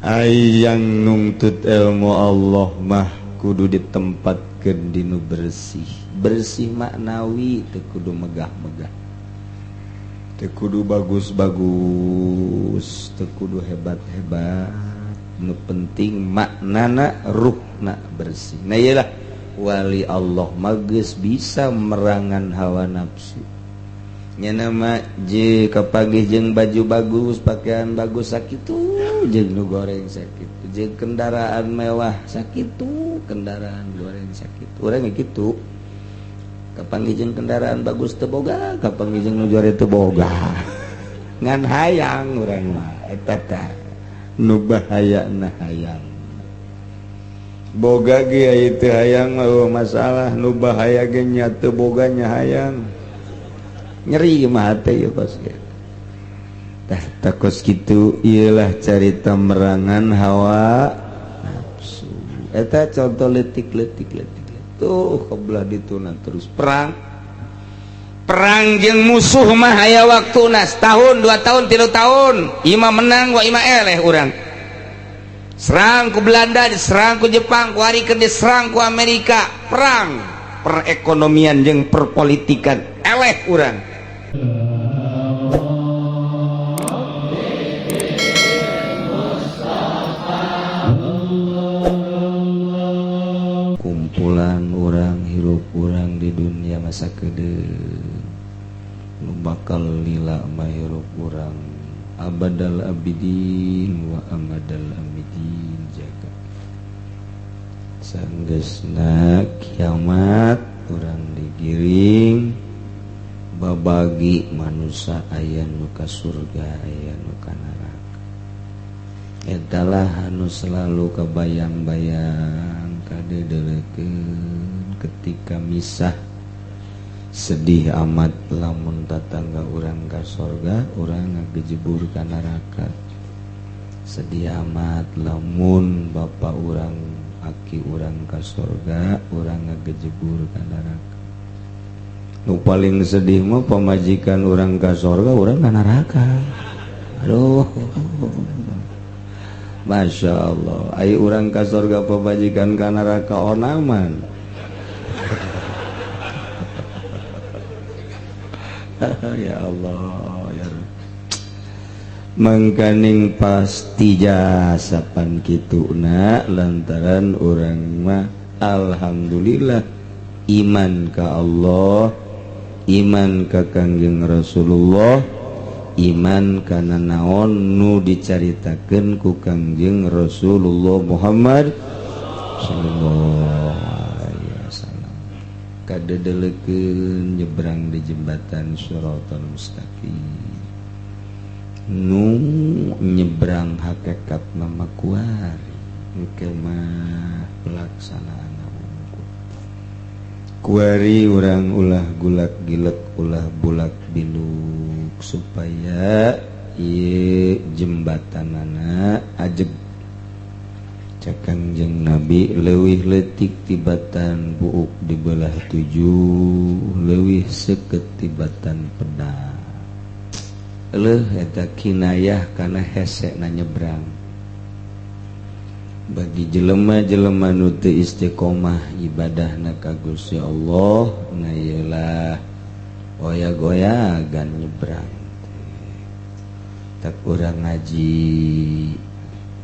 Hayang nungtut ilmu Allah mah kudu ditempatkeun di nu bersih. Bersih maknawi teu kudu megah-megah, teu kudu bagus-bagus, teu kudu hebat-hebat. Nu penting maknana, ruhna bersih. Nah, iyalah wali Allah mah geus bisa merangan hawa nafsu. Nya nama je kapanggih jeung baju bagus, pakaian bagus sakitu, jeung nu goreng sakitu, jeung kendaraan mewah sakitu, kendaraan goreng sakitu. Urang ge kitu, kapanggih jeung kendaraan bagus teu boga, kapanggih jeung nu jore teu boga, ngan hayang urang mah. Eta tah nu bahayana. Hayang boga ge aya teu hayang mah masalah, nu bahaya ge nya teu boga nya hayang. Nyeri mah hate ya kos ge. Tah, takos kitu ieulah carita merangan hawa nafsu. Eta contoh letik letik letik tuh kebelah dituna terus perang. Perang jeung musuh mah aya waktuna, setahun, 2 tahun, 3 tahun, ima menang wa ima eleh. Urang serang ku Belanda, diserang ku Jepang, ku hari diserang ku Amerika. Perang perekonomian jeung perpolitikan, eleh urang. Kumpulan orang, hirup urang di dunia masa kedeung, nu bakal lila mah hirup urang abadal abidin wa amadal amidin. Jaga sanggeusna kiamat, urang digiring, babagi manusia, aya nu ka surga, aya nu ka neraka. Etalah anu selalu kebayang-bayang, kadedelekeun ketika misah. Sedih amat lamun tatangga urang ka sorga, urang ngagejebur ka neraka. Sedih amat lamun bapak urang, aki urang ka sorga, urang ngagejebur ka neraka. Nu paling sedih mah pamajikan urang ka sorga, urang ka neraka. Aduh, Masya Allah. Ayo, urang ka sorga, pamajikan ka neraka, onaman. Ya Allah ya. Mangkaning pasti jasapan kituna, lantaran urang mah alhamdulillah iman ka Allah, iman ka Kangjeng Rasulullah, iman kana naon nu dicaritakeun ku Kangjeng Rasulullah Muhammad sallallahu alaihi wasallam. Kadedelekeun nyebrang di jembatan Shiratal Mustaqim, nu nyebrang hakikat nama kuari, engke mah pelaksanaan. Kuari urang ulah gulak gilek, ulah bulak biluk, supaya ieu jembatanana ajeg. Cek Kangjeng Nabi, leuwih leutik tibatan buuk dibelah tujuh, leuwih seukeut tibatan pedang. Leuh, eta kinayah kana hese na nyebrang bagi jelema-jelema nu teu istiqomah ibadahna ka Gusti Allah. Na ieulah goya-goyagan nyebrang. Tak urang ngaji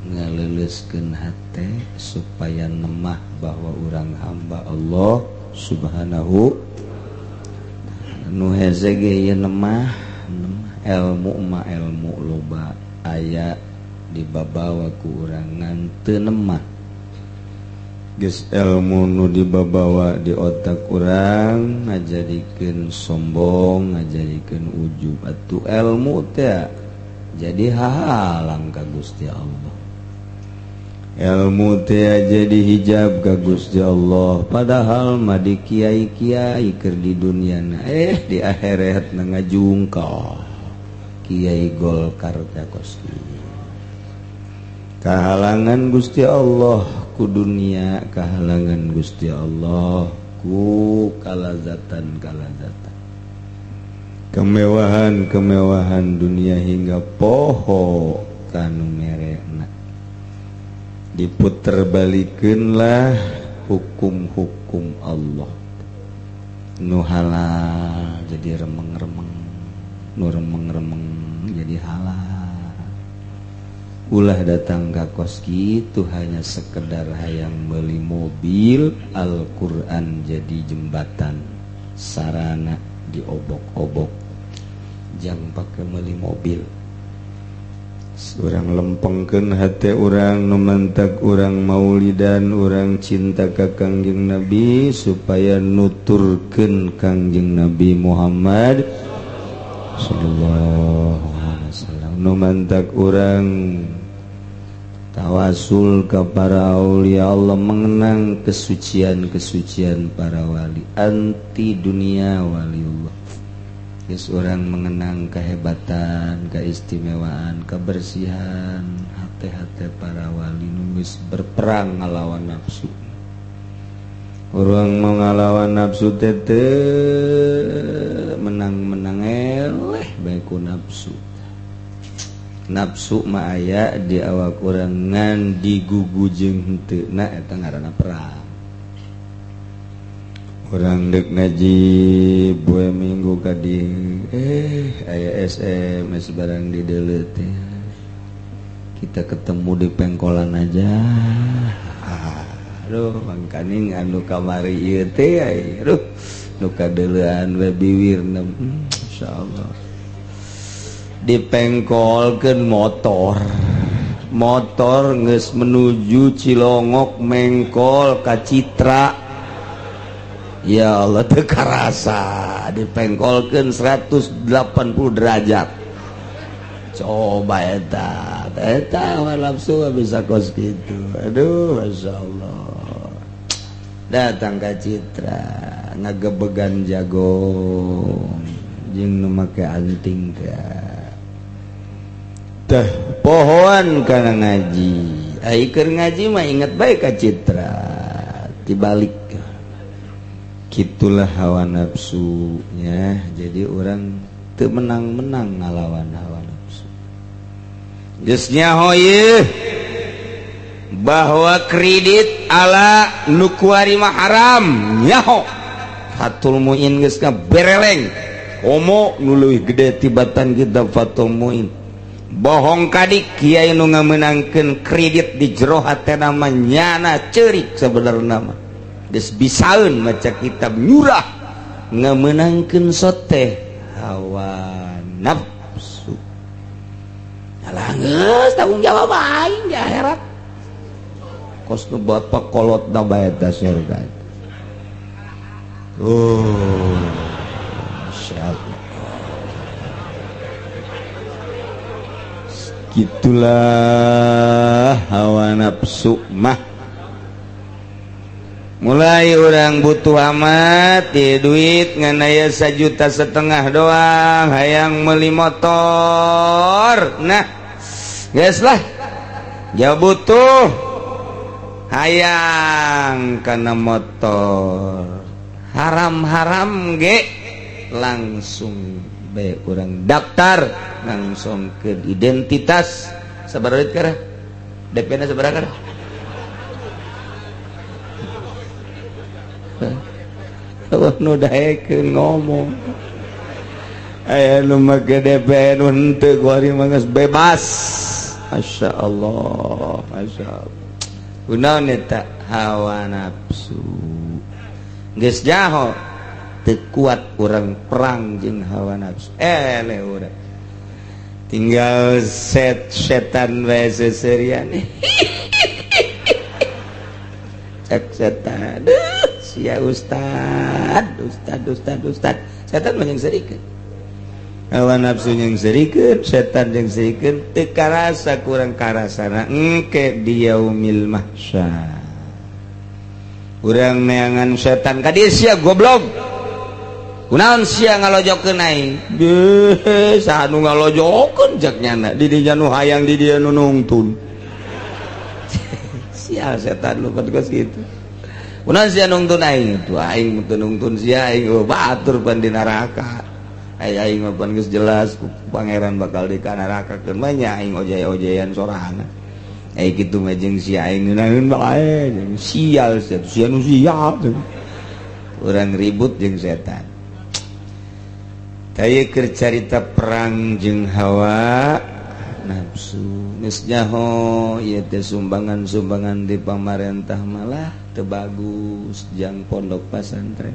ngaleuleuskeun hate supaya nemah bahwa urang hamba Allah Subhanahu. Nu hese ge ieu nemah, nemah ilmu mah, ilmu loba aya dibabawa ku urang ngan teu nemah. Geus ilmu nu dibabawa di otak urang ngajadikeun sombong, ngajadikeun ujub. Atuh ilmu teh jadi hahalang ka Gusti Allah, ilmu teh jadi hijab ka Gusti Allah. Padahal mah di kiai-kiai keur di dunia, eh di akhirat na ngajungkal Kiai Golkar teh kos kahalangan Gusti Allah ku dunia, kahalangan Gusti Allah ku kalazatan kalazatan, kemewahan kemewahan dunia, hingga poho kanu merekna. Diputer balikeun lah hukum-hukum Allah nu halal jadi remeng-remeng, nu remeng-remeng jadi halal. Ulah datang ka kos kitu hanya sekedar hayang beli mobil. Al-Quran jadi jembatan, sarana diobok-obok jang pakai beli mobil. Urang lempengkeun hate urang, nu mantak urang maulidan, urang cinta ka Kangjeng Nabi supaya nuturkeun Kangjeng Nabi Muhammad sallallahu alaihi wasallam. Nu mantak urang tawasul ke para aulia Allah, mengenang kesucian-kesucian para wali, anti dunia waliullah. Geus urang mengenang kehebatan, keistimewaan, kebersihan hati-hati para wali nu geus berperang ngalawan nafsu. Urang mau ngalawan nafsu teh menang-menang, eleh bae ku nafsu. Nafsu mah aya di awak urang, ngan digugu jeung henteu na, eta ngaranna perang. Urang dek ngaji poe Minggu ka dieu, aya SMS barang di deuleu teh, "Kita ketemu di pengkolan aja." Aduh, mangkaning anu kamari ieu teh, aduh, nu kadeuleuan we biwirna, insyaallah dipengkolkeun motor. Motor geus menuju Cilongok, mengkol ka Citra. Ya Allah, teu karasa dipengkolkeun 180 derajat. Coba eta eta nafsu bisa kos gitu. Aduh, Masya Allah, datang ke Citra ngagebegan jagong jeung nu make anting teh pohoan kana ngaji. Ai keur ngaji mah inget bae ka Citra, dibalik. Gitulah hawa nafsunya. Jadi urang teu menang-menang ngalawan hawa nafsu. Geus nyaho ieu bahwa kredit ala nu kuari mah haram, nyaho Fathul Muin geus bereleng, komo nu leuwih gede tibatan kitab Fathul Muin. Bohong kadik kiai nu ngamenangkeun kredit, di jero hatena mah nyana ceurik. Sebenarna mah geus bisaeun maca kitab nyurah, ngamenangkeun sote hawa nafsu. Alah, geus tanggung jawab aing di akhirat kos nu bapak kolot na bae ta surga. Oh, insyaallah gitulah hawa nafsu mah. Mulai urang butuh amat di duit, ngan aya 1,5 juta doang, hayang beli motor. Nah, geus lah, ya butuh hayang karena motor, haram-haram ge langsung bae urang daftar langsung ke identitas. Sabaraha duit kara DP na, sabaraha kara? Allah nu daekeun ngomong, aya nu make DP, nu henteu. Kuari mah geus bebas. Masya Allah, Masya Allah. Kunaon eta? Hawa nafsu. Geus nyaho teu kuat urang perang jeung hawa nafsu, eleh urang, tinggal set setan wae seserian. Cek setan, "Sia ustad, ustad, ustad, ustad." Setan mah nyengserikeun hawa nafsu, nyengserikeun setan, nyengserikeun. Teu karasa kurang karasana, engke di yaumil mahsyar urang neangan setan ka dieu, "Sia goblok, kunaon sia ngalojokeun aing?" "Deh, saha nu ngalojokeun?" cek nyana. "Di dinya nu hayang, di dieu nu nungtun." Sia setan lu geus kitu. "Kunaon sia nungtun aing?" "Tuh, aing teu nungtun sia, aing, oh, batur pan di neraka. Ai aing mah pan geus jelas ku Pangeran bakal di ka neraka, keun mah nya aing ojay-ojayan sorangan." Eh, kitu mah jeung si aing ngeunaheun bae, jeung sial sia, sia nu sial. Urang ribut jeung setan. Taya keur carita perang jeung hawa nafsu. Geus nyaho ieu teh sumbangan-sumbangan di pamarentah malah teu bagus jang pondok pasantren,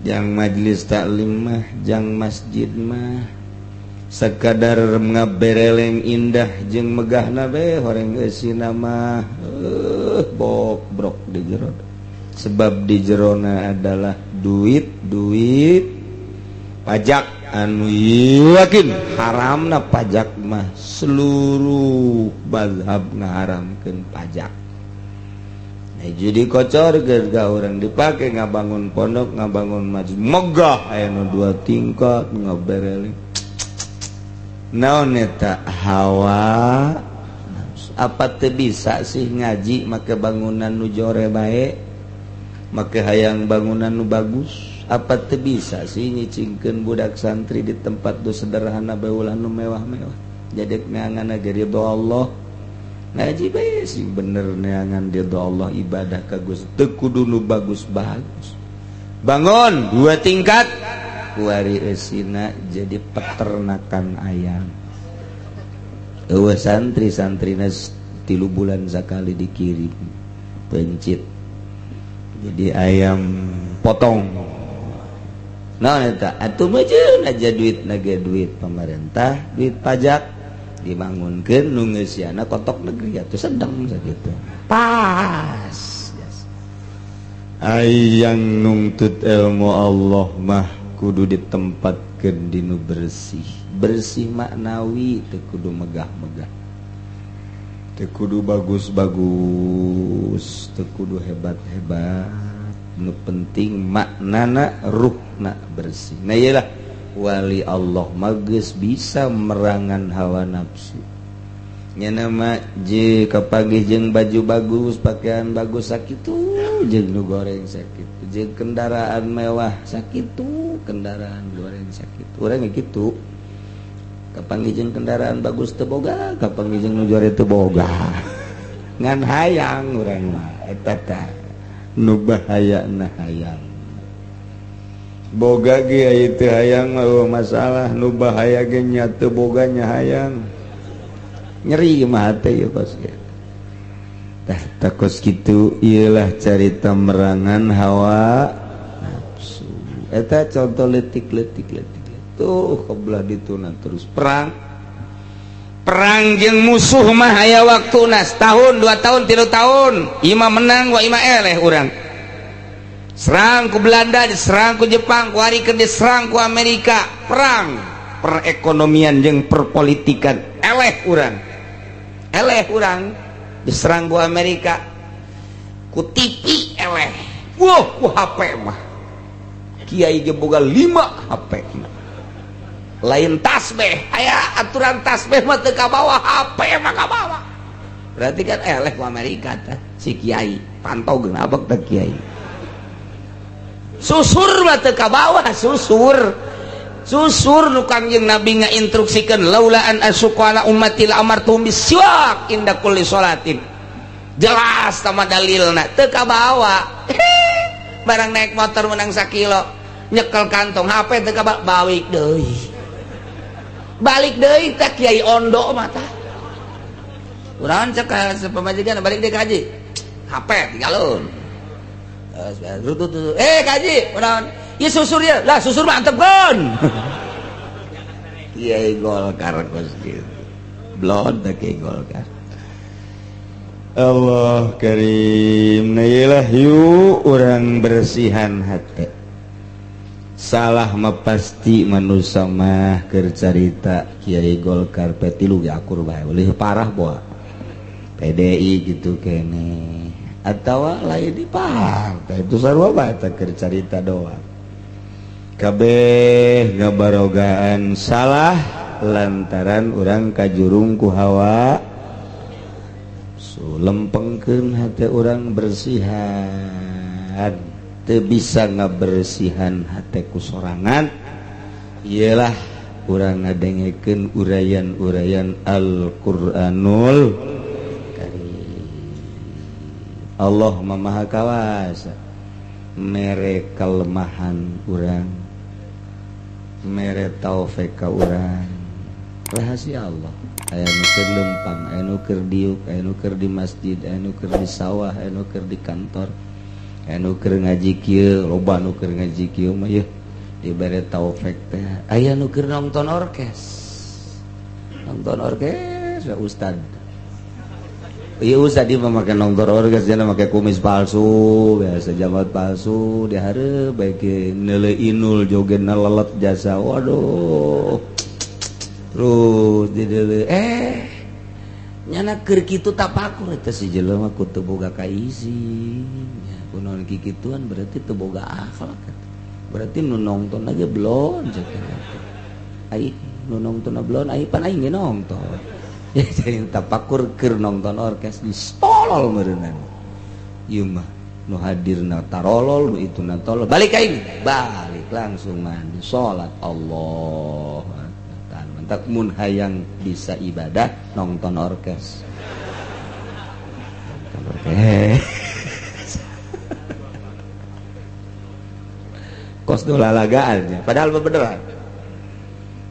jang majelis taklim mah, jang masjid mah sekadar ngabereleng indah jeung megahna be, horeng eusina mah bobrok di jero, sebab di jerona adalah duit duit pajak anu yakin haramna pajak mah. Seluruh mazhab ngaharamkeun pajak. Nah, jadi kocor ga orang dipakai ngabangun pondok, ngabangun masjid megah, aya nu dua tingkat, ngabereleng. Naon eta? Hawa. Apa teu bisa sih ngaji make bangunan nu jore bae, make hayang bangunan nu bagus? Apa teu bisa sih nyicingkeun budak santri di tempat nu sederhana bae, ulah nu mewah-mewah, jadi neangan aja ridho Allah? Ngaji bae sih bener, neangan ridho Allah, ibadah ka Gusti, teu kudu nu bagus-bagus. Bangun dua tingkat, kuari eusina jadi peternakan ayam. Eueuh santri, santrina 3 bulan sekali dikirim pencit jadi ayam potong. Nah, eta atuh mah aja duit naga, duit pemerintah, duit pajak dibangunkeun, nu ngeusiana kotok negeri atuh sedang sakitu pas. Ayang nungtut ilmu Allah mah kudu ditempatkeun di nu bersih, bersih maknawi, teu kudu megah-megah, teu kudu bagus-bagus, teu kudu hebat-hebat, nu penting maknana, ruhna bersih. Nah, iyalah wali Allah mah geus bisa merangan hawa nafsu nya. Nama je kapanggih jeung baju bagus, pakaian bagus sakitu, jeung nu goreng sakitu, jeung kendaraan mewah sakitu, kendaraan goreng sakitu. Urang gitu, kapanggih jeung kendaraan bagus teu boga, kapanggih jeung nu jore teu boga, ngan hayang urang mah. Eta tah nu bahayana, hayang. Boga ge aya teu hayang mah masalah, nu bahaya ge nya teu boga nya hayang, nyeri mah hate ya kos gitu. Tah, takos kitu iyalah carita merangan hawa nafsu. Eta contoh letik-letik letik tuh kebelah dituna terus perang. Perang jeung musuh mah aya waktuna, tahun, 2 tahun, 3 tahun, ima menang wa ima eleh. Urang serang ku Belanda, diserang ku Jepang, ku hari ke diserang ku Amerika. Perang perekonomian jeung perpolitikan eleh urang, eleh urang. Diserang ku Amerika ku TV eleh. Wah, ku HP mah kiai ge boga 5 HP. Lain tasbih, aya aturan tasbih mah teu kabawa, HP mah kabawa. Berarti kan eleh ku Amerika teh si kiai. Pantau geunabek teh kiai. Susur mah teu kabawa, susur susur nu Kangjeng Nabi ngainstruksikeun, laula an asyqa ala ummati la amartuhum bisiwak inda kulli sholatin. Jelas sama dalilna, teu kabawa. Barang naik motor menang sakilo, nyekel kantong HP teu kabawa, balik deui, balik deui teh kiai ondo mah tah. Urang cek ka pamajikan, balik deui kaji, HP tinggalun. Eh, kaji urang ieu susur ya lah, susur mantep kan. Kiai Golkar kos gitu, blon teh Kiai Golkar. Allah Karim. Nah, iyalah, yuk urang bersihan hati. Salah mah pasti manusia mah. Keur carita Kiai Golkar P3 ge akur bae, leuwih parah boa PDI gitu kene atau lain di partai itu, sarua bae. Teh keur carita doang, kabeh ngabarogaan salah lantaran urang kajurung ku hawa. So, lempengkeun hati urang, bersihan. Teu bisa ngabersihan hate ku sorangan, iyalah urang ngadengekeun uraian-uraian Al-Qur'anul. Allah Maha Kawasa mere kelemahan urang, mere taufik ka urang. Rahasia Allah. Aya nu keur lempang, aya nu keur diuk, aya nu keur di masjid, aya nu keur di sawah, aya nu keur di kantor, aya nu keur ngaji kieu, loba nu keur ngaji kieu mah yeuh dibere taufik teh. Aya nu keur nonton orkes. Nonton orkes ya ustad. Iya ustad dia memakai nonton orkes, dia make kumis palsu, biasa jamaat palsu, dihareup baik neule inul joget lelet jasa. Waduh. Terus di nyana keur kitu tapakur eta si jelema ku teu boga kaisi nya, kunaon kikituan berarti teu boga akhlak eta. Berarti nu nongton aja belon cek ai nu nongton belon ai pan aing ge nongton ya. Jadi tapakur keur nongton orkes distolol meureunana ieu mah, nu hadirna tarolol, nu ituna tolol. Balik aing, balik langsung mandi, salat. Allah. Mantap mun hayang bisa ibadah nonton orkes, nonton orkes kos dolalagaannya padahal beneran.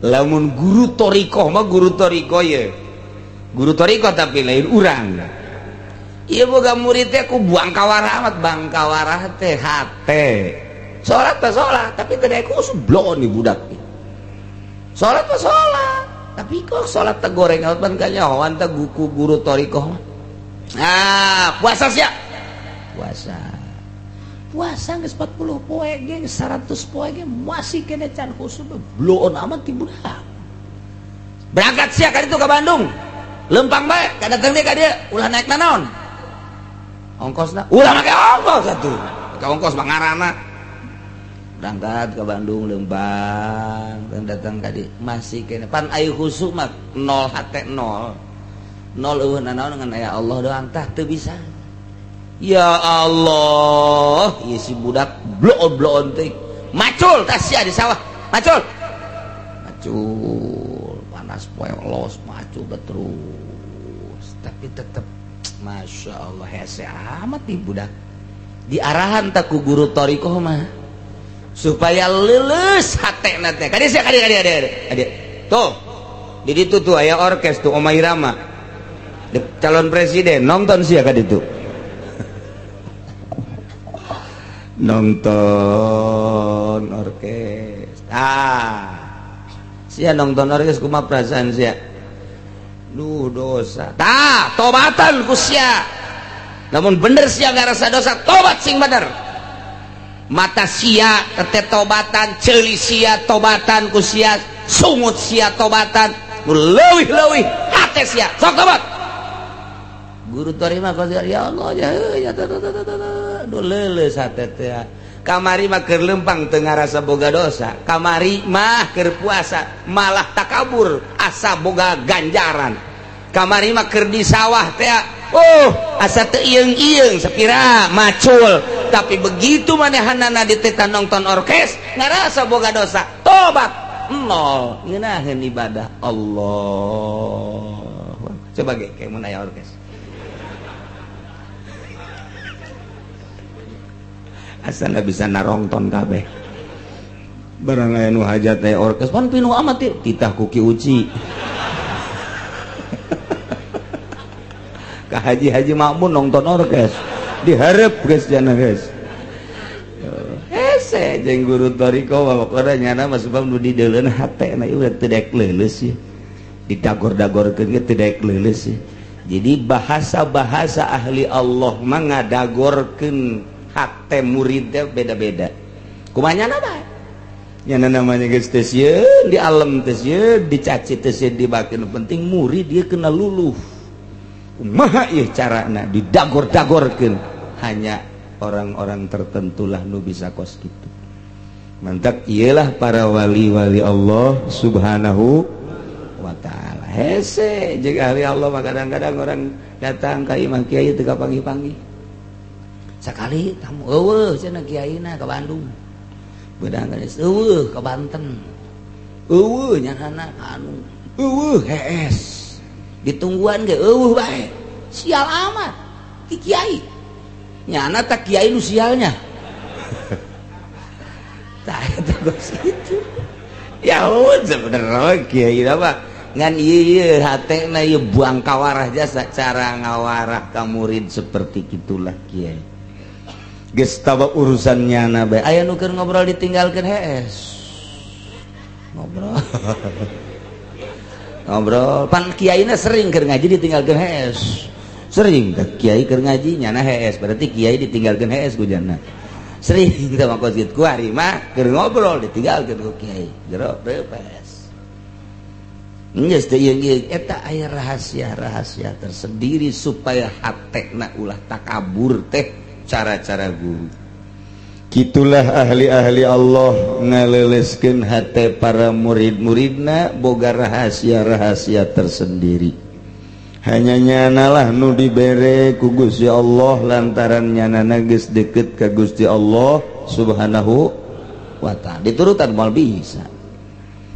Lamun guru torikoh mah, guru torikoh ye, guru torikoh tapi lain urang. Iya, boga muridnya ku buang kawarah amat bang kawarah teh hate sholat teh sholat tapi teh ku bloon nih budak. Sholat mah sholat tapi kok sholat teh goreng amat ban kanyahoan teh guku guru torikoh. Ah, puasa sia, puasa puasa geus 40 poe ge, 100 poe ge masih kene can khusyuk, bloon amat ti budak. Berangkat sia ka ditu ka Bandung lempang bae ka datang dia ka dieu, ulah naik nanaon ongkosna, ulah make ongkos atuh ka ongkos mah ngaranna. Berangkat ke Bandung lempang dan datang ka dieu masih kene pan ayu khusyuk mah nol, hate nol nol, eueuh nanaon ngan aya Allah doang. Tah, teu bisa. Ya Allah, ieu si budak bloon-bloon teh. Macul tah sia di sawah, macul macul panas poe los macul terus tapi tetep Masya Allah hese amat nih budak. Diarahan tak ku guru torikoh mah supaya lulus hate teh. Kadieu sia, kadieu, kadieu, kadieu, kadieu. Tuh di ditu tuh aya orkes tuh, Oma Irama calon presiden nonton sia ka ditu, nonton orkes. Ah, sia nonton orkes kumaha perasaan sia? Duh, dosa. Tah, tobatan ku sia. Namun bener sia ngarasa dosa, tobat sing bener. Mata sia tete tobatan, ceuli sia tobatan ku sia, sungut sia tobatan, nu leuwih-leuwih hate sia sok tobat. Guru terima kasih ya Allah ya ya, duh, leuleus hate teh. Kamari mah keur lempang teu ngarasa boga dosa, kamari mah keur puasa malah takabur asa boga ganjaran, kamari mah keur di sawah teh oh asa teu ieung-ieung sapira macul. Tapi begitu manehanana diteta nonton orkes ngarasa boga dosa, tobat nol, ngeunaheun ibadah. Allah. Coba ge kayak mun aya orkes asa nggak bisa narongton kabeh. Barang aya nu hajat aya orkes pan pinuh amat titah ku Ki Uci ka haji-haji makmun nonton orkes diharap geus jana geus hese jeung guru toriko mah. Pokona nyana mah sebab nu dideuleun hatena ieu teu daek leuleus ieu, didagor-dagorkeun ge teu daek leuleus ieu. Jadi bahasa-bahasa ahli Allah mah ngadagorkeun hate muridnya beda-beda. Kumaha nyana bae nyana namanya geus teu sieun di alam, teu sieun dicaci, teu sieun dibakin, penting murid dia kena luluh. Kumaha ieu carana didagor-dagorkeun? Hanya orang-orang tertentulah nu bisa kos kitu. Mantak iyalah para wali-wali Allah Subhanahu wa ta'ala hese jeung ahli Allah mah. Kadang-kadang orang datang ka imah kiai teu kapanggih-panggih. Sakali tamu eueuh cenah kiaina ka Bandung, beudang geus eueuh ka Banten, eueuh nyahana anu eueuh hees, ditungguan ge eueuh bae. Sial amat ti kiai. Nyana tak kiai nu sialnya. Tah, eta geus kitu. Ya sebenernya kiai apa ngan ieu hatena ieu buang kawarah jasa cara ngawarah ka murid, seperti itulah kiai. Geus taba urusan nyana bae. Aya nu keur ngobrol ditinggalkeun, hees ngobrol ngobrol. Pan kiaina sering keur ngaji ditinggalkeun, hees. Sering kiai keur ngaji nyana hees, berarti kiai ditinggalkeun hees ku jana. Sering sama kos kitu. Kuari mah keur ngobrol ditinggalkeun ku kiai, jero hees. Geus teu ieu eta aya rahasia-rahasia tersendiri supaya hatena ulah takabur teh, cara-cara guru. Gitulah ahli-ahli Allah ngaleleskeun hate para murid-muridna, boga rahasia-rahasia tersendiri. Hanya nyanalah nu dibere ku Gusti Allah lantaran nyana geus deket ka Gusti Allah Subhanahu wa Ta'ala. Diturutan moal bisa.